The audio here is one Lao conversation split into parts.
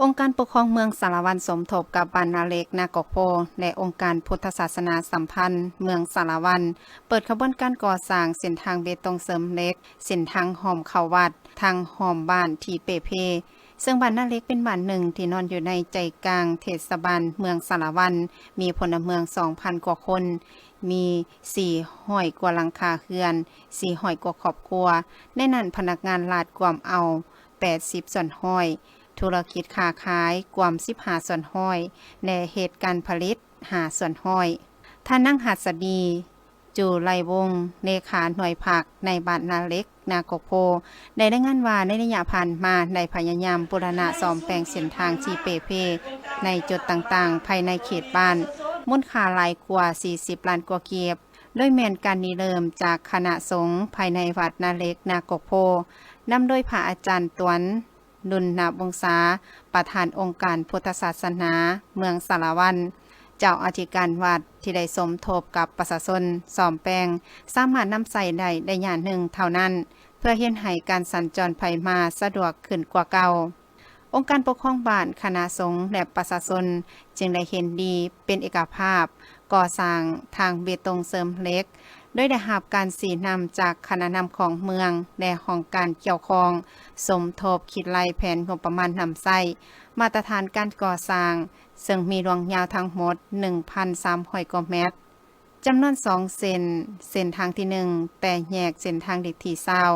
ອົງການປົກຄອງເມືອງສາລະວັນສົມທົບກັບບ້ານນາເຫຼັກ ນາກອກໂພ ແລະ ອົງການພຸດທະສາສະໜາສຳພັນເມືອງສາລະວັນ ເປີດຂະບວນການກໍ່ສ້າງເສັ້ນທາງເບຕົງເສີມເຫຼັກ, ເສັ້ນທາງອ້ອມເຂົ້າວັດ, ທາງອ້ອມບ້ານທີ່ເປ່ເພ, ເຊິ່ງບ້ານນາເຫຼັກເປັນບ້ານໜຶ່ງທີ່ນອນຢູ່ໃນໃຈກາງເທດສະບານເມືອງສາລະວັນ, ມີພົນລະເມືອງສອງພັນກວ່າຄົນ, ມີສີ່ຮ້ອຍກວ່າຫຼັງຄາເຮືອນ, ສີ່ຮ້ອຍກວ່າຄອບຄົວ, ໃນນັ້ນພະນັກງານລັດກວມເອົາ ແປດສິບສ່ວນຮ້ອຍ, ທຸລະກິດຄ້າຂາຍກວມສິບຫ້າສ່ວນຮ້ອຍ ແລະ ເຮັດການຜະລິດຫ້າສ່ວນຮ້ອຍ. ທ່ານນາງ ຫັດສະດີ ຈູໄລວົງ ເລຂາໜ່ວຍພັກໃນບ້ານນາເຫຼັກ ນາກອກໂພ ໄດ້ລາຍງານວ່າ ໃນໄລຍະຜ່ານມາໄດ້ພະຍາຍາມບູລະນະສ້ອມແປງເສັ້ນທາງທີ່ເປ່ເພໃນຈຸດຕ່າງໆ ພາຍໃນເຂດບ້ານ ມູນຄ່າຫຼາຍກວ່າສີ່ສິບລ້ານກວ່າກີບ, ໂດຍແມ່ນການລິເລີ່ມຈາກຄະນະສົງພາຍໃນວັດນາເຫຼັກ ນາກອກໂພ ນຳໂດຍພະອາຈານຕວນ ດຸນນະວົງສາ ປະທານອົງການພຸດທະສາສະໜາເມືອງສາລະວັນ, ເຈົ້າອະທິການວັດທີ່ໄດ້ສົມທົບກັບປະຊາຊົນສ້ອມແປງ ສາມາດນຳໃຊ້ໄດ້ໄລຍະໜຶ່ງເທົ່ານັ້ນ ເພື່ອເຮັດໃຫ້ການສັນຈອນໄປມາສະດວກຂຶ້ນກວ່າເກົ່າ. ອົງການປົກຄອງບ້ານ, ຄະນະສົງ ແລະ ປະຊາຊົນຈຶ່ງໄດ້ເຫັນດີເປັນເອກະພາບ ກໍ່ສ້າງທາງເບຕົງເສີມເຫຼັກ ໂດຍໄດ້ຮັບການຊີ້ນຳຈາກຄະນະນຳຂອງເມືອງ ແລະ ຫ້ອງການກ່ຽວຂ້ອງ ສົມທົບຄິດໄລ່ແຜນງົບປະມານນຳໃຊ້ມາດຕະຖານການກໍ່ສ້າງ, ເຊິ່ງມີລວງຍາວທັງໝົດໜຶ່ງພັນສາມຮ້ອຍກວ່າແມັດ, ຈຳນວນສອງເສັ້ນ, ເສັ້ນທາງທີໜຶ່ງ ແຕກແຍກເສັ້ນທາງເລກທີຊາວ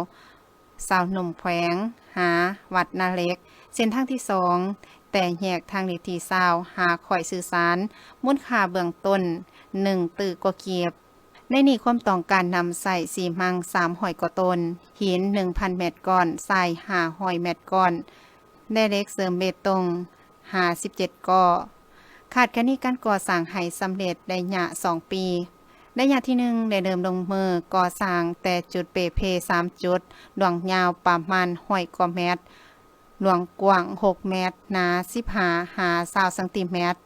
ຊາວໜຸ່ມແຂວງ ຫາວັດນາເຫຼັກ, ເສັ້ນທາງທີສອງ ແຕກແຍກທາງເລກທີຊາວ ຫາຄ້ອຍສື່ສານ, ມູນຄ່າເບື້ອງຕົ້ນໜຶ່ງຕື້ກວ່າກີບ. ໃນນີ້ຄວາມຕ້ອງການນຳໃຊ້ຊີມັງສາມຮ້ອຍກວ່າໂຕນ, ຫີນໜຶ່ງພັນແມັດກ້ອນ, ຊາຍຫ້າຮ້ອຍແມັດກ້ອນ ແລະ ເຫຼັກເສີມເບຕົງ ຫ້າສິບເຈັດກໍ. ຄາດຄະເນການກໍ່ສ້າງໃຫ້ສຳເລັດໄລຍະສອງປີ. ໄລຍະທີໜຶ່ງໄດ້ເລີ່ມລົງມືກໍ່ສ້າງແຕ່ຈຸດເປ່ເພສາມຈຸດ, ລວງຍາວປະມານຮ້ອຍກວ່າແມັດ, ລວງກວ້າງຫົກແມັດ, ໜາສິບຫ້າຫາຊາວຊັງຕີແມັດ.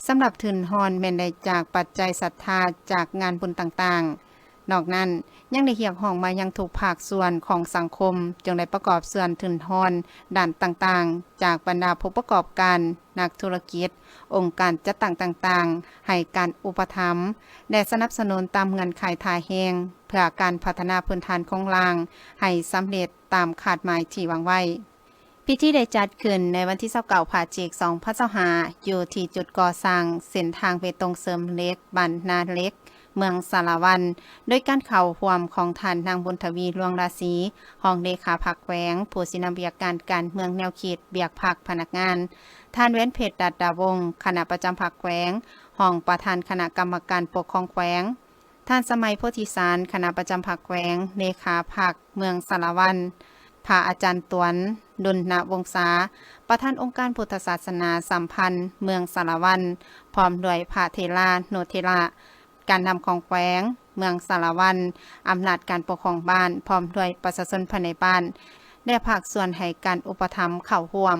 ສຳລັບທຶນຮອນແມ່ນໄດ້ຈາກປັດໄຈສັດທາຈາກງານບຸນຕ່າງໆ. ນອກນັ້ນ, ຍັງໄດ້ຮຽກຮ້ອງມາຍັງທຸກພາກສ່ວນຂອງສັງຄົມ ຈົ່ງໄດ້ປະກອບສ່ວນທຶນຮອນດ້ານຕ່າງໆ ຈາກບັນດາຜູ້ປະກອບການ, ນັກທຸລະກິດ, ອົງການຈັດຕັ້ງຕ່າງໆ ໃຫ້ການອຸປະຖຳ ແລະ ສະໜັບສະໜູນຕາມເງື່ອນໄຂທ່າແຮງ ເພື່ອການພັດທະນາພື້ນຖານໂຄງລ່າງໃຫ້ສຳເລັດຕາມຄາດໝາຍທີ່ວາງໄວ້. ພິທີໄດ້ຈັດຂຶ້ນໃນວັນທີຊາວເກົ້າ ພະຈິກ ສອງພັນຊາວຫ້າ ຢູ່ທີ່ຈຸດກໍ່ສ້າງເສັ້ນທາງເບຕົງເສີມເຫຼັກບ້ານນາເຫຼັກ ເມືອງສາລະວັນ, ໂດຍການເຂົ້າຮ່ວມຂອງທ່ານນາງບຸນທະວີ ລວງລາສີ ຮອງເລຂາພັກແຂວງ, ຜູ້ຊີ້ນຳວຽກງານການເມືອງແນວຄິດວຽກພັກພະນັກງານ, ທ່ານ ແຫວນເພັດ ລັດດາວົງ ຄະນະປະຈຳພັກແຂວງ, ຮອງປະທານຄະນະກຳມະການປົກຄອງແຂວງ, ທ່ານ ສະໄໝ ໂພທິສານ ຄະນະປະຈຳພັກແຂວງ, ເລຂາພັກເມືອງສາລະວັນ, ພະອາຈານຕວນ ດຸນນະວົງສາ ປະທານອົງການພຸດທະສາສະໜາສຳພັນເມືອງສາລະວັນ, ພ້ອມດ້ວຍພະເຖລານຸເຖລະ, ການນຳຂອງແຂວງ, ເມືອງສາລະວັນ, ອຳນາດການປົກຄອງບ້ານ, ພ້ອມດ້ວຍປະຊາຊົນພາຍໃນບ້ານ ແລະ ພາກສ່ວນໃຫ້ການອຸປະຖຳເຂົ້າຮ່ວມ.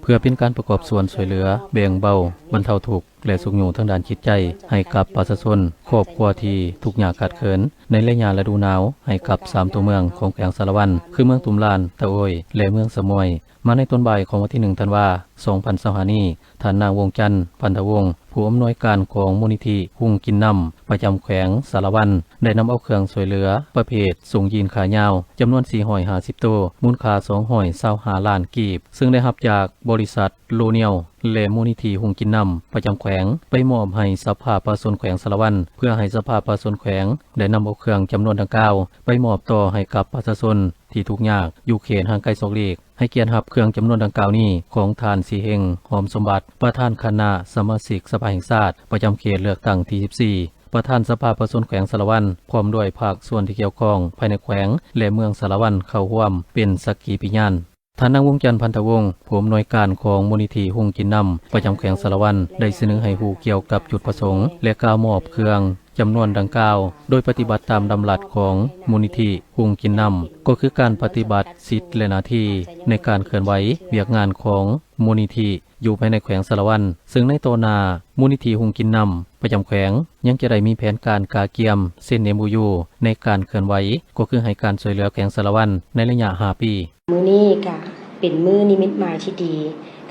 ເພື່ອເປັນການປະກອບສ່ວນຊ່ວຍເຫຼືອ, ແບ່ງເບົາ, ບັນເທົາທຸກ ແລະ ຊຸກຍູ້ທາງດ້ານຈິດໃຈໃຫ້ກັບປະຊາຊົນ, ຄອບຄົວທີ່ທຸກຍາກຂາດເຂີນໃນໄລຍະລະດູໜາວໃຫ້ກັບສາມຕົວເມືອງຂອງແຂວງສາລະວັນ ຄືເມືອງຕຸ້ມລານ, ຕະໂອ້ຍ ແລະ ເມືອງສະໝ້ວຍ. ມາໃນຕອນບ່າຍຂອງວັນທີໜຶ່ງ ທັນວາ ສອງພັນຊາວຫ້ານີ້, ທ່ານນາງ ວົງຈັນ ພັນທະວົງ ຜູ້ອຳນວຍການຂອງມູນນິທິຮຸ່ງກິນນ້ຳ ປະຈຳແຂວງສາລະວັນ ໄດ້ນຳເອົາເຄື່ອງຊ່ວຍເຫຼືອປະເພດສົ່ງຢີນຂາຍາວ ຈຳນວນສີ່ຮ້ອຍຫ້າສິບໂຕ, ມູນຄ່າສອງຮ້ອຍຊາວຫ້າລ້ານກີບ, ເຊິ່ງໄດ້ຮັບຈາກບໍລິສັດໂລນຽວ ແລະ ມູນນິທິຮຸ່ງກິນນ້ຳປະຈຳແຂວງ ໄປມອບໃຫ້ສະພາປະຊາຊົນແຂວງສາລະວັນ ເພື່ອໃຫ້ສະພາປະຊາຊົນແຂວງໄດ້ນຳເອົາເຄື່ອງຈຳນວນດັ່ງກ່າວໄປມອບຕໍ່ໃຫ້ກັບປະຊາຊົນ ທີ່ທຸກຍາກຢູ່ເຂດຫ່າງໄກສອກຫຼີກ ໃຫ້ກຽດຮັບເຄື່ອງຈຳນວນດັ່ງກ່າວນີ້ຂອງທ່ານ ສີເຮງ ຫອມສົມບັດ ປະທານຄະນະສະມາຊິກສະພາແຫ່ງຊາດ ປະຈຳເຂດເລືອກຕັ້ງທີສິບສີ່, ປະທານສະພາປະຊາຊົນແຂວງສາລະວັນ ພ້ອມດ້ວຍພາກສ່ວນທີ່ກ່ຽວຂ້ອງພາຍໃນແຂວງ ແລະ ເມືອງສາລະວັນເຂົ້າຮ່ວມເປັນສັກຂີພະຍານ. ທ່ານນາງ ວົງຈັນ ພັນທະວົງ ຜູ້ອຳນວຍການຂອງມູນນິທິຮຸ່ງກິນນ້ຳປະຈຳແຂວງສາລະວັນ ໄດ້ສະເໜີໃຫ້ຮູ້ກ່ຽວກັບຈຸດປະສົງ ແລະ ກ່າວມອບເຄື່ອງ ຈຳນວນດັ່ງກ່າວ ໂດຍປະຕິບັດຕາມດຳລັດຂອງມູນນິທິຮຸ່ງກິນນ້ຳ ກໍຄືການປະຕິບັດສິດ ແລະ ໜ້າທີ່ໃນການເຄື່ອນໄຫວວຽກງານຂອງມູນນິທິຢູ່ພາຍໃນແຂວງສາລະວັນ, ເຊິ່ງໃນຕໍ່ໜ້າ ມູນນິທິຮຸ່ງກິນນ້ຳປະຈຳແຂວງ ຍັງຈະໄດ້ມີແຜນການກະກຽມເຊັນ ເອັມໂອຢູ ໃນການເຄື່ອນໄຫວ ກໍຄືໃຫ້ການຊ່ວຍເຫຼືອແຂວງສາລະວັນໃນໄລຍະຫ້າປີ. ມື້ນີ້ກະເປັ ປັນມື້ນິມິດໝາຍທີ່ດີ.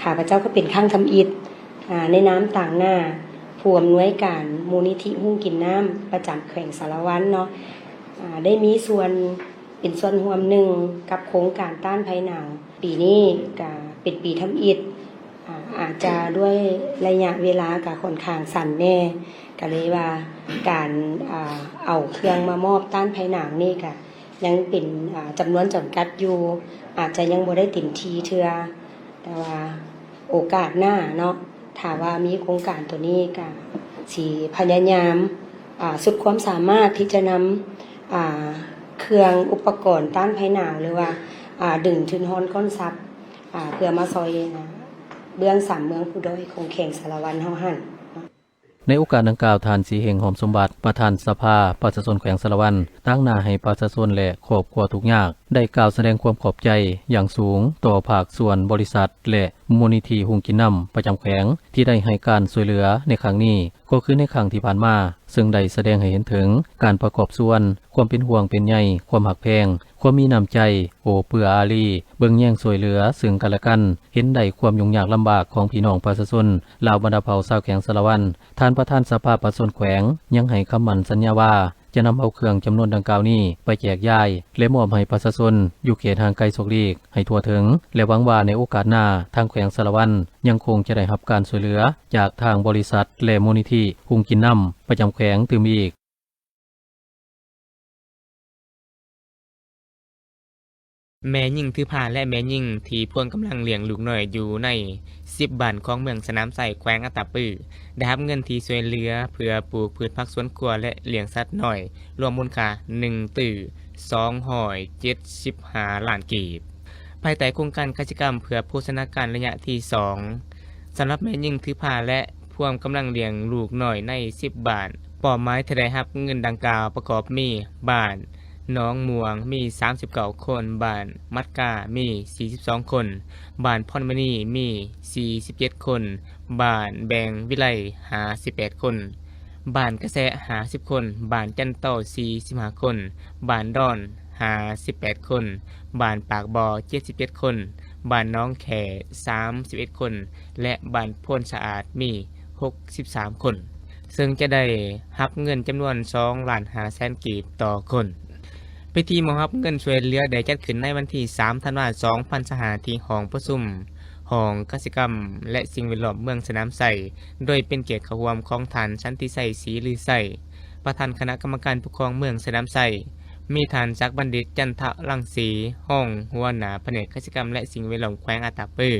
ຂ້າພະເຈົ້າກໍເປັນຄັ້ງທຳອິດ ອາ ໃນນາມຕາງໜ້າຜູ້ອຳນວຍການມູນນິທິຮຸ່ງກິນນ້ຳປະຈຳແຂວງສາລະວັນເນາະ ອາ ໄດ້ມີສ່ວນ ເປັນສ່ວນຮ່ວມໜຶ່ງກັບໂຄງການຕ້ານໄພໜາວ. ປີນີ້ກະເປັນປີທຳອິດ ອາ ອາດຈະດ້ວຍໄລຍະເວລາກະຂ້ອນຂ້າງສັ້ນແດ່ ກະເລີຍວ່າການ ອາ ເອົາເຄື່ອງມາມອບຕ້ານໄພໜາວນີ້ກະຍັງເປັນ ອາ ຈຳນວນຈຳກັດຢູ່ ອາດຈະຍັງບໍ່ໄດ້ເຕັມທີ່ເທື່ອ. ແຕ່ວ່າໂອກາດໜ້າເນາະ ຖ້າວ່າມີໂຄງການໂຕນີ້ກະຊິພະຍາຍາມ ອາ ສຸດຄວາມສາມາດທີ່ຈະນຳ ອາ ເຄື່ອງອຸປະກອນຕ້ານໄພໜາວ ຫຼືວ່າ ອາ ດຶງທຶນຮອນກ້ອນຊັບ ອາ ເພື່ອມາຊ່ອຍ ອາ ເບື້ອງສາມເມືອງຜູ້ດ້ອຍຂອງແຂວງສາລະວັນເຮົາຫັ້ນ. ໃນໂອກາດດັ່ງກ່າວ ທ່ານ ສີເຮງ ຫອມສົມບັດ ປະທານສະພາປະຊາຊົນແຂວງສາລະວັນ ຕາງໜ້າໃຫ້ປະຊາຊົນ ແລະ ຄອບຄົວທຸກຍາກ ໄດ້ກ່າວສະແດງຄວາມຂອບໃຈຢ່າງສູງຕໍ່ພາກສ່ວນ, ບໍລິສັດ ແລະ ມູນນິທິຮຸ່ງກິນນ້ຳປະຈຳແຂວງ ທີ່ໄດ້ໃຫ້ການຊ່ວຍເຫຼືອໃນຄັ້ງນີ້ ກໍຄືໃນຄັ້ງທີ່ຜ່ານມາ, ເຊິ່ງໄດ້ສະແດງໃຫ້ເຫັນເຖິງການປະກອບສ່ວນ, ຄວາມເປັນຫ່ວງເປັນໃຍ, ຄວາມຮັກແພງ, ຄວາມມີນ້ຳໃຈ, ໂອ້ເອື້ອອາຣີ, ເບິ່ງແຍງຊ່ວຍເຫຼືອເຊິ່ງກັນແລະກັນ, ເຫັນໄດ້ຄວາມຫຍຸ້ງຍາກລຳບາກຂອງພີ່ນ້ອງປະຊາຊົນລາວບັນດາເຜົ່າຊາວແຂວງສາລະວັນ. ທ່ານປະທານສະພາປະຊາຊົນແຂວງຍັງໃຫ້ຄຳໝັ້ນສັນຍາວ່າ ຈະນຳເອົາເຄື່ອງຈຳນວນດັ່ງກ່າວນີ້ໄປແຈກຢາຍ ແລະ ມອບໃຫ້ປະຊາຊົນຢູ່ເຂດຫ່າງໄກສອກຫຼີກໃຫ້ທົ່ວເຖິງ ແລະ ຫວັງວ່າໃນໂອກາດໜ້າ ທາງແຂວງສາລະວັນຍັງຄົງຈະໄດ້ຮັບການຊ່ວຍເຫຼືອຈາກທາງບໍລິສັດ ແລະ ມູນນິທິຮຸ່ງກິນນ້ຳປະຈຳແຂວງຕື່ມອີກ. ແມ່ຍິງຖືພາ ແລະ ແມ່ຍິງທີ່ພວມກຳລັງລ້ຽງລູກນ້ອຍຢູ່ໃນສິບບ້ານຂອງເມືອງສະໜາມໄຊ ແຂວງອັດຕະປື ໄດ້ຮັບເງິນທີ່ຊ່ວຍເຫຼືອເພື່ອປູກພືດຜັກສວນຄົວ ແລະ ລ້ຽງສັດນ້ອຍ ລວມມູນຄ່າໜຶ່ງຕື້ສອງຮ້ອຍເຈັດສິບຫ້າລ້ານກີບ ພາຍໃຕ້ໂຄງການກະສິກຳເພື່ອໂພຊະນາການໄລຍະທີສອງ ສຳລັບແມ່ຍິງຖືພາ ແລະ ພວມກຳລັງລ້ຽງລູກນ້ອຍໃນສິບບ້ານ. ເປົ້າໝາຍທີ່ໄດ້ຮັບເງິນດັ່ງກ່າວປະກອບມີ ບ້ານໜອງມ່ວງມີສາມສິບເກົ້າຄົນ, ບ້ານມັດກາມີສີ່ສິບສອງຄົນ, ບ້ານພອນມະນີມີສີ່ສິບເຈັດຄົນ, ບ້ານແບງວິໄລຫ້າສິບແປດຄົນ, ບ້ານກະແສຫ້າສິບຄົນ, ບ້ານຈັນເຕົາສີ່ສິບຫ້າຄົນ, ບ້ານດອນຫ້າສິບແປດຄົນ, ບ້ານປາກບໍ່ເຈັດສິບເຈັດຄົນ, ບ້ານໜອງແຂ້ສາມສິບເອັດຄົນ ແລະ ບ້ານໂພນສະອາດມີຫົກສິບສາມຄົນ ເຊິ່ງຈະໄດ້ຮັບເງິນຈຳນວນສອງລ້ານຫ້າແສນກີບຕໍ່ຄົນ. ພິທີມອບຮັບເງິນຊ່ວຍເຫຼືອໄດ້ຈັດຂຶ້ນໃນວັນທີສາມທັນວາສອງພັນຊາວຫ້າ ທີ່ຫ້ອງປະຊຸມຫ້ອງກະສິກຳ ແລະ ສິ່ງແວດລ້ອມເມືອງສະໜາມໄຊ ໂດຍເປັນກຽດເຂົ້າຮ່ວມຂອງທ່ານ ສັນຕິໄຊ ສີລືໄຊ ປະທານຄະນະກຳມະການປົກຄອງເມືອງສະໜາມໄຊ, ມີທ່ານ ສັກບັນດິດ ຈັນທະລັງສີ ຮອງຫົວໜ້າພະແນກກະສິກຳ ແລະ ສິ່ງແວດລ້ອມແຂວງອັດຕະປື,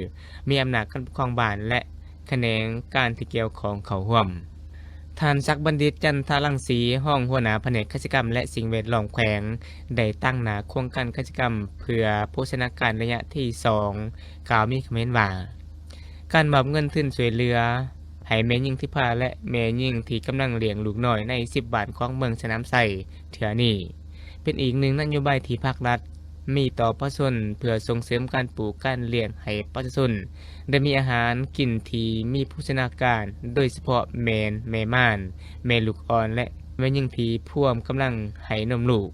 ມີອຳນາດການປົກຄອງບ້ານ ແລະ ຂະແໜງການທີ່ກ່ຽວຂ້ອງເຂົ້າຮ່ວມ. ທ່ານ ສັກບັນດິດ ຈັນທະລັງສີ ຮອງຫົວໜ້າພະແນກກະສິກຳ ແລະ ສິ່ງແວດລ້ອມແຂວງ ໄດ້ຕາງໜ້າໂຄງການກະສິກຳເພື່ອໂພຊະນາການໄລຍະທີສອງ ກ່າວມີຄຳເຫັນວ່າ ການມອບເງິນທຶນຊ່ວຍເຫຼືອໃຫ້ແມ່ຍິງຖືພາ ແລະ ແມ່ຍິງທີ່ກຳລັງລ້ຽງລູກນ້ອຍໃນສິບບ້ານຂອງເມືອງສະໜາມໄຊເທື່ອນີ້ ເປັນອີກໜຶ່ງນະໂຍບາຍທີ່ພັກລັດມີຕໍ່ປະຊາຊົນ ເພື່ອສົ່ງເສີມການປູກການລ້ຽງໃຫ້ປະຊາຊົນໄດ້ມີອາຫານກິນທີ່ມີໂພຊະນາການ, ໂດຍສະເພາະແມ່ນແມ່ມານ, ແມ່ລູກອ່ອນ ແລະ ແມ່ຍິງທີ່ພວມກຳລັງໃຫ້ນົມລູກ.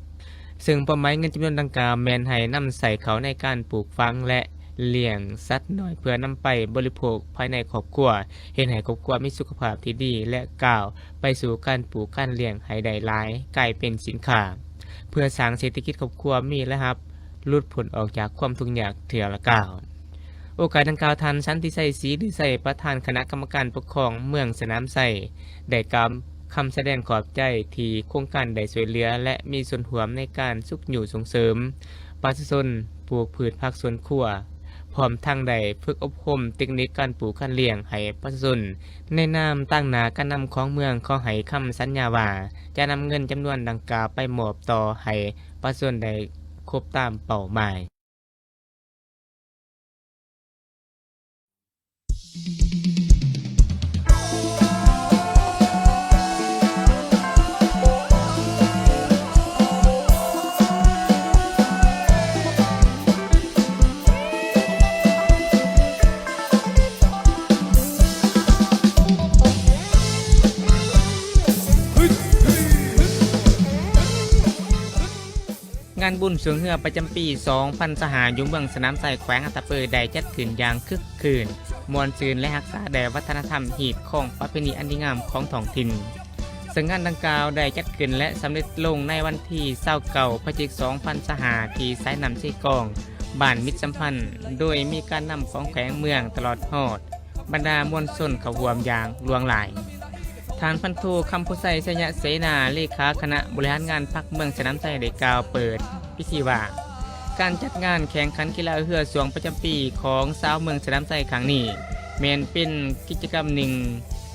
ເຊິ່ງເປົ້າໝາຍເງິນຈຳນວນດັ່ງກ່າວແມ່ນໃຫ້ນຳໃຊ້ເຂົ້າໃນການປູກຝັງ ແລະ ລ້ຽງສັດນ້ອຍເພື່ອນຳໄປບໍລິໂພກພາຍໃນຄອບຄົວ, ເຮັດໃຫ້ຄອບຄົວມີສຸຂະພາບທີ່ດີ ແລະ ກ້າວໄປສູ່ການປູກການລ້ຽງໃຫ້ໄດ້ຫຼາຍ, ກາຍເປັນສິນຄ້າ ເພື່ອສ້າງເສດຖະກິດຄອບຄົວມີລາຍຮັບ, ຫຼຸດພົ້ນອອກຈາກຄວາມທຸກຍາກເທື່ອລະກ້າວ. ໂອກາດດັ່ງກ່າວ, ທ່ານ ສັນຕິໄຊ ສີລືໄຊ ປະທານຄະນະກຳມະການປົກຄອງເມືອງສະໜາມໄຊ ໄດ້ກ່າວຄຳສະແດງຂອບໃຈທີ່ໂຄງການໄດ້ຊ່ວຍເຫຼືອ ແລະ ມີສ່ວນຮ່ວມໃນການຊຸກຍູ້ສົ່ງເສີມປະຊາຊົນປູກພືດຜັກສວນຄົວ, ພ້ອມທັງໄດ້ຝຶກອົບຮົມເຕັກນິກການປູກການລ້ຽງໃຫ້ປະຊາຊົນ. ໃນນາມຕາງໜ້າການນຳຂອງເມືອງ ຂໍໃຫ້ຄຳສັນຍາວ່າ ຈະນຳເງິນຈຳນວນດັ່ງກ່າວໄປມອບຕໍ່ໃຫ້ປະຊາຊົນໄດ້ຄົບຕາມເປົ້າໝາຍ. ງານບຸນຊ່ວງເຮືອປະຈຳປີສອງພັນຊາວຫ້າ ຢູ່ເມືອງສະໜາມໄຊ ແຂວງອັດຕະປື ໄດ້ຈັດຂຶ້ນຢ່າງຄຶກຄື້ນ ມ່ວນຊື່ນ ແລະ ຮັກສາໄດ້ວັດທະນະທຳ ຮີດຄອງປະເພນີອັນດີງາມຂອງທ້ອງຖິ່ນ. ເຊິ່ງງານດັ່ງກ່າວໄດ້ຈັດຂຶ້ນ ແລະ ສຳເລັດລົງໃນວັນທີຊາວເກົ້າ ພະຈິກ ສອງພັນຊາວຫ້າ ທີ່ສາຍນ້ຳເຊກອງ ບ້ານມິດສຳພັນ ໂດຍມີການນຳຂອງແຂວງເມືອງ ຕະຫຼອດຮອດ ບັນດາມວນຊົນເຂົ້າຮ່ວມຢ່າງຫຼວງຫຼາຍ. ທ່ານພັນໂທ ຄຳພູໄຊ ໄຊຍະເສນາ ເລຂາຄະນະບໍລິຫານງານພັກເມືອງສະໜາມໄຊ ໄດ້ກ່າວເປີດພິທີວ່າ ການຈັດງານແຂ່ງຂັນກິລາເຮືອຊ່ວງປະຈຳປີຂອງຊາວເມືອງສະໜາມໄຊຄັ້ງນີ້ ແມ່ນເປັນກິດຈະກຳໜຶ່ງ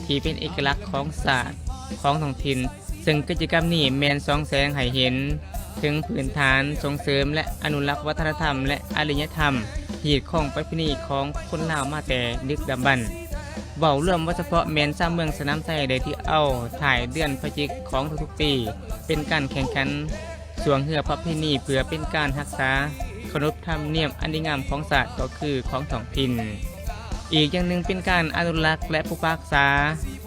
ທີ່ເປັນເອກະລັກຂອງຊາດ, ຂອງທ້ອງຖິ່ນ, ເຊິ່ງກິດຈະກຳນີ້ແມ່ນສ່ອງແສງໃຫ້ເຫັນເຖິງພື້ນຖານສົ່ງເສີມ ແລະ ອະນຸລັກວັດທະນະທຳ ແລະ ອາລິຍະທຳ ຮີດຄອງປະເພນີຂອງຄົນລາວມາແຕ່ດຶກດຳບັນ. ເວົ້າລວມວ່າສະເພາະແມ່ນຊາວເມືອງສະໜາມໄຊໄດ້ຖືເອົາທ້າຍເດືອນພະຈິກຂອງທຸກໆປີ ເປັນການແຂ່ງຂັນຊ່ວງເຮືອປະເພນີ ເພື່ອເປັນການຮັກສາຂະໜົບທຳນຽມອັນດີງາມຂອງຊາດ ກໍຄືຂອງທ້ອງຖິ່ນ. ອີກຢ່າງໜຶ່ງເປັນການອະນຸລັກ ແລະ ປົກປັກຮັກສາ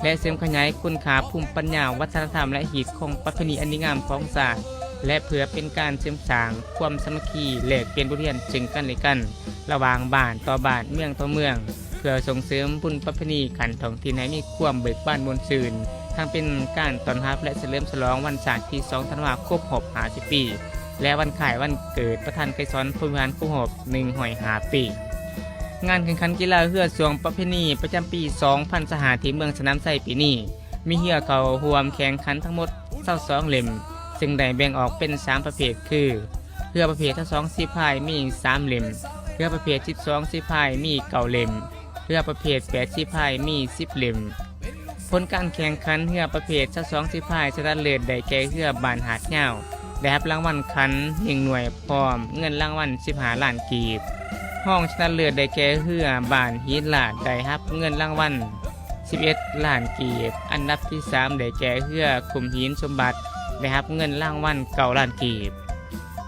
ແລະ ເສີມຂະຫຍາຍຄຸນຄ່າພູມປັນຍາວັດທະນະທຳ ແລະ ຮີດຄອງປະເພນີອັນດີງາມຂອງຊາດ ແລະ ເພື່ອເປັນການເສີມສ້າງຄວາມສາມັກຄີ ແລກປ່ຽນບົດຮຽນເຊິ່ງກັນແລະກັນ ລະຫວ່າງບ້ານຕໍ່ບ້ານ, ເມືອງຕໍ່ເມືອງ ເພື່ອສົ່ງເສີມບຸນປະເພນີຂັ້ນທ້ອງຖິ່ນໃຫ້ມີຄວາມເບີກບານມ່ວນຊື່ນ, ທັງເປັນການຕ້ອນຮັບ ແລະ ສະເຫຼີມສະຫຼອງວັນຊາດທີສອງທັນວາ ຄົບຮອບຫ້າສິບປີ ແລະ ວັນຄ້າຍວັນເກີດປະທານໄກສອນ ພົມວິຫານ ຄົບຮອບໜຶ່ງຮ້ອຍຫ້າປີ. ງານແຂ່ງຂັນກິລາເຮືອຊ່ວງປະເພນີປະຈຳປີສອງພັນຊາວຫ້າ ທີ່ເມືອງສະໜາມໄຊປີນີ້ ມີເຮືອເຂົ້າຮ່ວມແຂ່ງຂັນທັງໝົດຊາວສອງເຫຼັ້ມ ເຊິ່ງໄດ້ແບ່ງອອກເປັນສາມປະເພດຄື ເຮືອປະເພດຊາວສອງສີພາຍມີສາມເຫຼັ້ມ, ເຮືອປະເພດສິບສອງສີພາຍມີເກົ້າເຫຼັ້ມ, ເຮືອປະເພດແປດສີພາຍມີສິບເຫຼັ້ມ. ຜົນການແຂ່ງຂັນເຮືອປະເພດຊາວສອງສີພາຍ ຊະນະເລີດໄດ້ແກ່ເຮືອບ້ານຫາດຍາວ ໄດ້ຮັບລາງວັນຂັນໜຶ່ງໜ່ວຍ ພ້ອມເງິນລາງວັນສິບຫ້າລ້ານກີບ. ຮອງຊະນະເລີດໄດ້ແກ່ເຮືອບ້ານຫີນລາດ ໄດ້ຮັບເງິນລາງວັນສິບເອັດລ້ານກີບ. ອັນດັບທີສາມໄດ້ແກ່ເຮືອຂຸມຫີນສົມບັດ ໄດ້ຮັບເງິນລາງວັນເກົ້າລ້ານກີບ.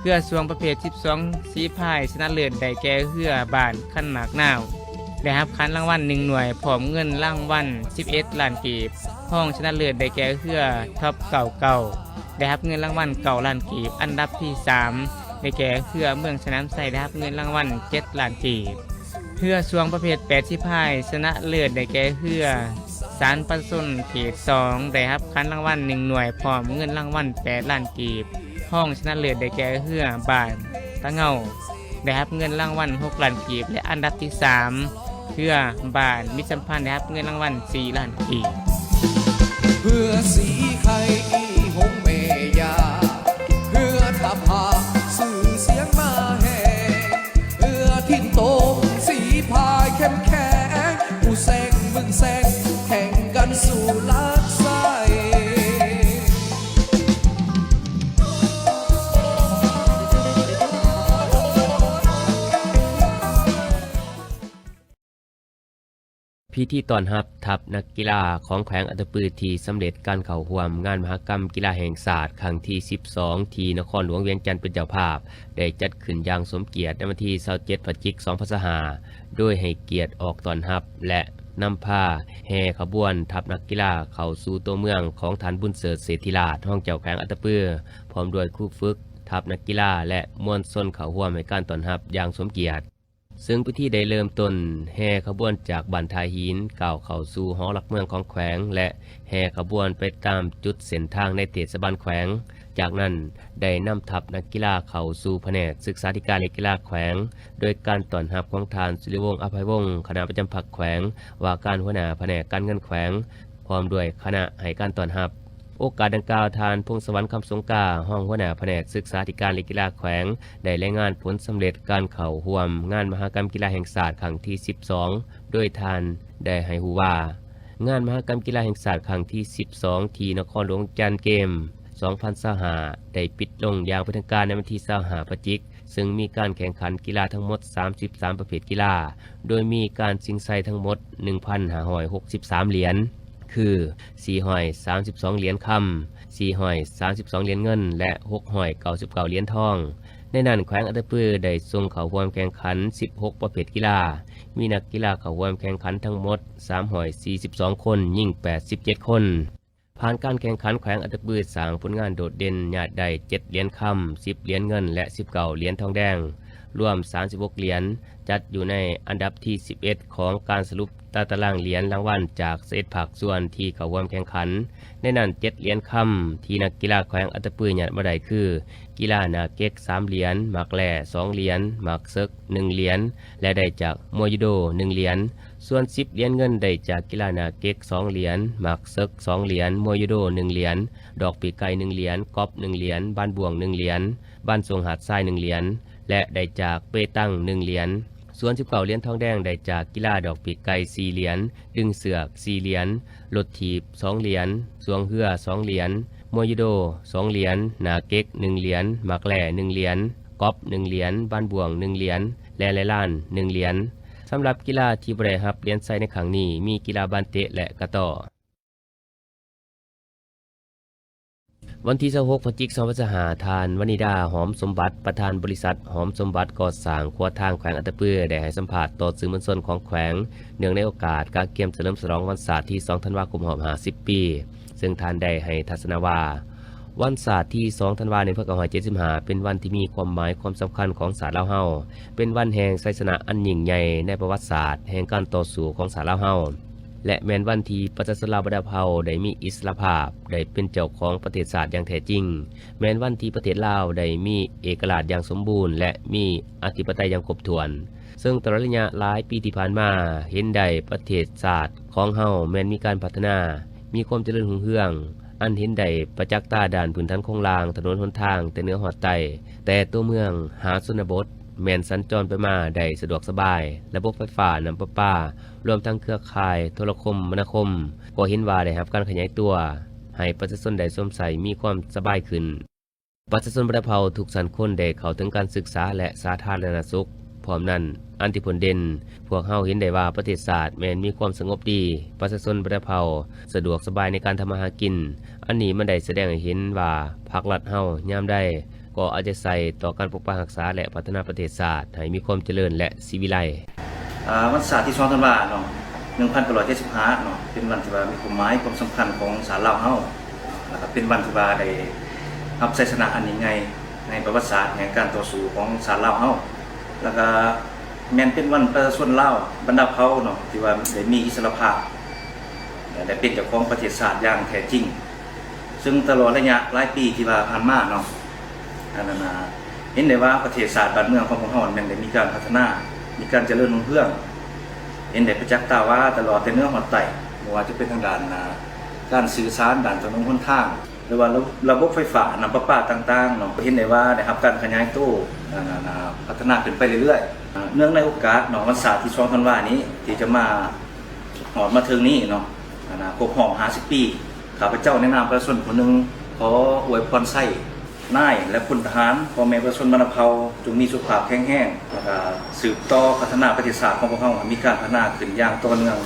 ເຮືອຊ່ວງປະເພດສິບສອງສີພາຍ ຊະນະເລີດໄດ້ແກ່ເຮືອບ້ານຄັນໝາກນາວ ໄດ້ຮັບຂັນລາງວັນໜຶ່ງໜ່ວຍ ພ້ອມເງິນລາງວັນສິບເອັດລ້ານກີບ. ຮອງຊະນະເລີດໄດ້ແກ່ເຮືອທັອບເກົ້າເກົ້າ ໄດ້ຮັບເງິນລາງວັນເກົ້າລ້ານກີບ. ອັນດັບທີສາມໄດ້ແກ່ເຮືອເມືອງສະໜາມໄຊ ໄດ້ຮັບເງິນລາງວັນເຈັດລ້ານກີບ. ເຮືອຊ່ວງປະເພດແປດສີພາຍ ຊະນະເລີດໄດ້ແກ່ເຮືອສານປະຊາຊົນເຂດສອງ ໄດ້ຮັບຂັນລາງວັນໜຶ່ງໜ່ວຍ ພ້ອມເງິນລາງວັນແປດລ້ານກີບ. ຮອງຊະນະເລີດໄດ້ແກ່ເຮືອບ້ານຕາເງົາ ໄດ້ຮັບເງິນລາງວັນຫົກລ້ານກີບ ແລະ ອັນດັບທີສາມ ເຮືອບ້ານມິດສຳພັນ ໄດ້ຮັບເງິນລາງວັນສີ່ລ້ານກີບ. ເຮືອສີໄຂ່ອີ່ຫົງແມ່ຍ່າ ເຮືອທ່າຜາກຊື່ສຽງມາແຮງ ເຮືອຖິ່ນໂຕງສີພາຍເຂັ້ມແຂງ ຜູ້ແຊງເບິ່ງແຊງແຂ່ງກັນສູ້ລັກໄຊ. ພິທີຕ້ອນຮັບທັບນັກກິລາຂອງແຂວງອັດຕະປື ທີ່ສຳເລັດການເຂົ້າຮ່ວມງານມະຫະກຳກິລາແຫ່ງຊາດຄັ້ງທີສິບສອງ ທີ່ນະຄອນຫຼວງວຽງຈັນເປັນເຈົ້າພາບ ໄດ້ຈັດຂຶ້ນຢ່າງສົມກຽດໃນວັນທີຊາວເຈັດ ພະຈິກ ສອງພັນຊາວຫ້າ ໂດຍໃຫ້ກຽດອອກຕ້ອນຮັບ ແລະ ນຳພາແຫ່ຂະບວນທັບນັກກິລາເຂົ້າສູ່ຕົວເມືອງຂອງທ່ານ ບຸນເສີດ ເສດທິລາດ ຮອງເຈົ້າແຂວງອັດຕະປື ພ້ອມດ້ວຍຄູຝຶກ, ທັບນັກກິລາ ແລະ ມວນຊົນເຂົ້າຮ່ວມໃຫ້ການຕ້ອນຮັບຢ່າງສົມກຽດ. ເຊິ່ງພິທີໄດ້ເລີ່ມຕົ້ນແຫ່ຂະບວນຈາກບ້ານທ່າຫີນ ກ້າວເຂົ້າສູ່ຫໍຫຼັກເມືອງຂອງແຂວງ ແລະ ແຫ່ຂະບວນໄປຕາມຈຸດເສັ້ນທາງໃນເທດສະບານແຂວງ. ຈາກນັ້ນໄດ້ນຳທັບນັກກິລາເຂົ້າສູ່ພະແນກສຶກສາທິການ ແລະ ກິລາແຂວງ ໂດຍການຕ້ອນຮັບຂອງທ່ານ ສຸລິວົງ ອະໄພວົງ ຄະນະປະຈຳພັກແຂວງ ວ່າການຫົວໜ້າພະແນກການເງິນແຂວງ ພ້ອມດ້ວຍຄະນະໃຫ້ການຕ້ອນຮັບ. ໂອກາດດັ່ງກ່າວ, ທ່ານ ພົງສະຫວັນ ຄຳສົງກາ ຮອງຫົວໜ້າພະແນກສຶກສາທິການ ແລະ ກິລາແຂວງ ໄດ້ລາຍງານຜົນສຳເລັດການເຂົ້າຮ່ວມງານມະຫະກຳກິລາແຫ່ງຊາດຄັ້ງທີສິບສອງ ໂດຍທ່ານໄດ້ໃຫ້ຮູ້ວ່າ ງານມະຫະກຳກິລາແຫ່ງຊາດຄັ້ງທີສິບສອງ ທີ່ນະຄອນຫຼວງວຽງຈັນ ເກມ ສອງພັນຊາວຫ້າ ໄດ້ປິດລົງຢ່າງເປັນທາງການໃນວັນທີຊາວຫ້າ ພະຈິກ ເຊິ່ງມີການແຂ່ງຂັນກິລາທັງໝົດສາມສິບສາມປະເພດກິລາ ໂດຍມີການຊິງໄຊທັງໝົດໜຶ່ງພັນຫ້າຮ້ອຍຫົກສິບສາມຫຼຽນ ຄື ສີ່ຮ້ອຍສາມສິບສອງຫຼຽນຄຳ, ສີ່ຮ້ອຍສາມສິບສອງຫຼຽນເງິນ ແລະ ຫົກຮ້ອຍເກົ້າສິບເກົ້າຫຼຽນທອງ. ໃນນັ້ນແຂວງອັດຕະປືໄດ້ສົ່ງເຂົ້າຮ່ວມແຂ່ງຂັນສິບຫົກປະເພດກິລາ, ມີນັກກິລາເຂົ້າຮ່ວມແຂ່ງຂັນທັງໝົດສາມຮ້ອຍສີ່ສິບສອງຄົນ, ຍິງແປດສິບເຈັດຄົນ. ຜ່ານການແຂ່ງຂັນ ແຂວງອັດຕະປືສ້າງຜົນງານໂດດເດັ່ນ ຍາດໄດ້ເຈັດຫຼຽນຄຳ, ສິບຫຼຽນເງິນ ແລະ ສິບເກົ້າຫຼຽນທອງແດງ, ລວມສາມສິບຫົກຫຼຽນ, ຈັດຢູ່ໃນອັນດັບທີສິບເອັດ ຂອງການສະຫຼຸບຕາຕະລາງຫຼຽນລາງວັນຈາກສິບເອັດພາກສ່ວນທີ່ເຂົ້າຮ່ວມແຂ່ງຂັນ. ໃນນັ້ນ ເຈັດຫຼຽນຄຳທີ່ນັກກິລາແຂວງອັດຕະປືຍາດມາໄດ້ຄື ກິລາໜາເກັກສາມຫຼຽນ, ໝາກແລ່ສອງຫຼຽນ, ໝາກເສິກໜຶ່ງຫຼຽນ ແລະ ໄດ້ຈາກມວຍຢູໂດໜຶ່ງຫຼຽນ. ສ່ວນສິບຫຼຽນເງິນໄດ້ຈາກກິລາໜາເກັກສອງຫຼຽນ, ໝາກເສິກສອງຫຼຽນ, ມວຍຢູໂດໜຶ່ງຫຼຽນ, ດອກປີກໄກ່ໜຶ່ງຫຼຽນ, ກອບໜຶ່ງຫຼຽນ, ບານບ້ວງໜຶ່ງຫຼຽນ, ບານສົ່ງຫາດຊາຍໜຶ່ງຫຼຽນ ແລະ ໄດ້ຈາກເປຕັງໜຶ່ງຫຼຽນ. ສ່ວນສິບເກົ້າຫຼຽນທອງແດງໄດ້ຈາກກິລາດອກປີກໄກ່ສີ່ຫຼຽນ, ດຶງເຊືອກສີ່ຫຼຽນ, ລົດຖີບສອງຫຼຽນ, ສວງເຮືອສອງຫຼຽນ, ມວຍຢູໂດສອງຫຼຽນ, ໜາເກັກໜຶ່ງຫຼຽນ, ໝາກແລ່ໜຶ່ງຫຼຽນ, ກອບໜຶ່ງຫຼຽນ, ບານບ້ວງໜຶ່ງຫຼຽນ ແລະ ໄລ່ລານໜຶ່ງຫຼຽນ. ສຳລັບກິລາທີ່ບໍ່ໄດ້ຮັບຫຼຽນໄຊໃນຄັ້ງນີ້ ມີກິລາບານເຕະ ແລະ ກະຕໍ້. ວັນທີຊາວຫົກ ພະຈິກ ສອງພັນຊາວຫ້າ ທ່ານ ວະນິດາ ຫອມສົມບັດ ປະທານບໍລິສັດ ຫອມສົມບັດ ກໍ່ສ້າງຂົວທາງແຂວງອັດຕະປື ໄດ້ໃຫ້ສຳພາດຕໍ່ສື່ມວນຊົນຂອງແຂວງ ເນື່ອງໃນໂອກາດກະກຽມສະເຫຼີມສະຫຼອງວັນຊາດທີສອງ ທັນວາ ຄົບຮອບຫ້າສິບປີ, ເຊິ່ງທ່ານໄດ້ໃຫ້ທັດສະນະວ່າ ວັນຊາດທີສອງ ທັນວາ ໜຶ່ງພັນເກົ້າຮ້ອຍເຈັດສິບຫ້າ ເປັນວັນທີ່ມີຄວາມໝາຍຄວາມສຳຄັນຂອງຊາດລາວເຮົາ, ເປັນວັນແຫ່ງໄຊຊະນະອັນຍິ່ງໃຫຍ່ໃນປະຫວັດສາດແຫ່ງການຕໍ່ສູ້ຂອງຊາດລາວເຮົາ ແລະ ແມ່ນວັນທີ່ປະຊາຊົນລາວບັນດາເຜົ່າໄດ້ມີອິດສະຫຼະພາບ, ໄດ້ເປັນເຈົ້າຂອງປະເທດຊາດຢ່າງແທ້ຈິງ, ແມ່ນວັນທີ່ປະເທດລາວໄດ້ມີເອກະລາດຢ່າງສົມບູນ ແລະ ມີອະທິປະໄຕຢ່າງຄົບຖ້ວນ. ເຊິ່ງຕະຫຼອດໄລຍະຫຼາຍປີທີ່ຜ່ານມາ, ເຫັນໄດ້ປະເທດຊາດຂອງເຮົາແມ່ນມີການພັດທະນາ, ມີຄວາມຈະເລີນຮຸ່ງເຮືອງ, ອັນເຫັນໄດ້ປະຈັກຕາດ້ານພື້ນຖານໂຄງລ່າງ, ຖະໜົນຫົນທາງແຕ່ເໜືອຮອດໃຕ້, ແຕ່ຕົວເມືອງຫາຊົນນະບົດ ແມ່ນສັນຈອນໄປມາໄດ້ສະດວກສະບາຍ, ລະບົບໄຟຟ້າ, ນ້ຳປະປາ, ລວມທັງເຄືອຂ່າຍໂທລະຄົມມະນາຄົມ ກໍເຫັນວ່າໄດ້ຮັບການຂະຫຍາຍຕົວ, ໃຫ້ປະຊາຊົນໄດ້ຊົມໃຊ້ມີຄວາມສະບາຍຂຶ້ນ. ປະຊາຊົນບັນດາເຜົ່າທຸກຊັ້ນຄົນໄດ້ເຂົ້າເຖິງການສຶກສາ ແລະ ສາທາລະນະສຸກ. ພ້ອມນັ້ນ, ອັນທີ່ພົ້ນເດັ່ນ, ພວກເຮົາເຫັນໄດ້ວ່າປະເທດຊາດແມ່ນມີຄວາມສະຫງົບດີ, ປະຊາຊົນບັນດາເຜົ່າສະດວກສະບາຍໃນການທຳມາຫາກິນ. ອັນນີ້ມັນໄດ້ສະແດງໃຫ້ເຫັນວ່າພັກລັດເຮົາຍາມໃດ ກໍເອົາໃຈໃສ່ຕໍ່ການປົກປັກຮັກສາ ແລະ ພັດທະນາປະເທດຊາດໃຫ້ມີຄວາມຈະເລີນ ແລະ ສີວິໄລ. ອ່າ ວັນຊາດທີສອງ ທັນວາເນາະ ໜຶ່ງພັນເກົ້າຮ້ອຍເຈັດສິບຫ້າເນາະ ເປັນວັນທີ່ວ່າມີຄວາມໝາຍຄວາມສຳຄັນຂອງຊາດລາວເຮົາ ແລ້ວກໍເປັນວັນທີ່ວ່າໄດ້ຮັບໄຊຊະນະອັນຍິ່ງໃຫຍ່ໃນປະຫວັດສາດແຫ່ງການຕໍ່ສູ້ຂອງຊາດລາວເຮົາ ແລ້ວກໍແມ່ນເປັນວັນປະຊາຊົນລາວບັນດາເຜົ່າເນາະ ທີ່ວ່າໄດ້ມີອິດສະຫຼະພາບ ແລະ ໄດ້ເປັນເຈົ້າຂອງປະເທດຊາດຢ່າງແທ້ຈິງ. ເຊິ່ງຕະຫຼອດໄລຍະຫຼາຍປີທີ່ວ່າຜ່ານມາເນາະ ອັນນັ້ນນະ ເຫັນໄດ້ວ່າປະເທດຊາດບ້ານເມືອງຂອງພວກເຮົາແມ່ນໄດ້ມີການພັດທະນາ, ມີການຈະເລີນຮຸ່ງເຮືອງ, ເຫັນໄດ້ປະຈັກຕາວ່າຕະຫຼອດແຕ່ເໜືອຮອດໃຕ້, ບໍ່ວ່າຈະເປັນທາງດ້ານ ອ່າ ການສື່ສານ, ດ້ານຖະໜົນຫົນທາງ ຫຼືວ່າລະ ລະບົບໄຟຟ້າ, ນ້ຳປະປາຕ່າງໆເນາະ, ເຫັນໄດ້ວ່າໄດ້ຮັບການຂະຫຍາຍໂຕ, ອັນນັ້ນນະ ພັດທະນາຂຶ້ນໄປເລື້ອຍໆ. ເນື່ອງໃນໂອກາດເນາະ ວັນຊາດທີສອງ ທັນວານີ້ ທີ່ຈະມາ ຮອດມາເຖິງນີ້ເນາະ ອັນນະ ຄົບຮອບຫ້າສິບປີ, ຂ້າພະເຈົ້າໃນນາມປະຊາຊົນຜູ້ໜຶ່ງ ຂໍອວຍພອນໄຊນາຍ ແລະ ພົນທະຫານ, ພໍ່ແມ່ປະຊາຊົນບັນດາເຜົ່າ ຈົ່ງມີສຸຂະພາບແຂງແຮງ ແລ້ວກະສືບຕໍ່ພັດທະນາປະເທດຊາດຂອງພວກເຮົາໃຫ້ມີການພັດທະນາຂຶ້ນຢ່າງຕໍ່ເນື່ອງ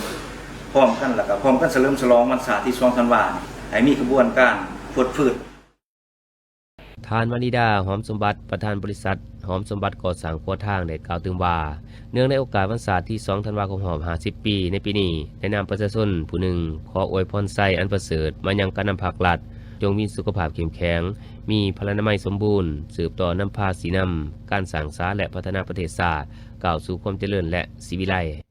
ພ້ອມກັນ ແລ້ວກະພ້ອມກັນສະເຫຼີມສະຫຼອງວັນຊາດທີສອງ ທັນວານີ້ ໃຫ້ມີຂະບວນການຟົດຟື້ນ. ທ່ານ ວະນິດາ ຫອມສົມບັດ ປະທານບໍລິສັດ ຫອມສົມບັດ ກໍ່ສ້າງຂົວທາງ ໄດ້ກ່າວຕື່ມວ່າ ເນື່ອງໃນໂອກາດວັນຊາດທີສອງ ທັນວາ ຄົບຮອບຫ້າສິບປີໃນປີນີ້, ໃນນາມປະຊາຊົນຜູ້ໜຶ່ງ ຂໍອວຍພອນໄຊອັນປະເສີດມາຍັງການນຳພັກລັດ, ຈົ່ງມີສຸຂະພາບເຂັ້ມແຂງ, ມີພະລານາໄມສົມບູນ, ສືບຕໍ່ນຳພາຊີ້ນຳການສ້າງສາ ແລະ ພັດທະນາປະເທດຊາດ ກ້າວສູ່ຄວາມຈະເລີນ ແລະ ສີວິໄລ.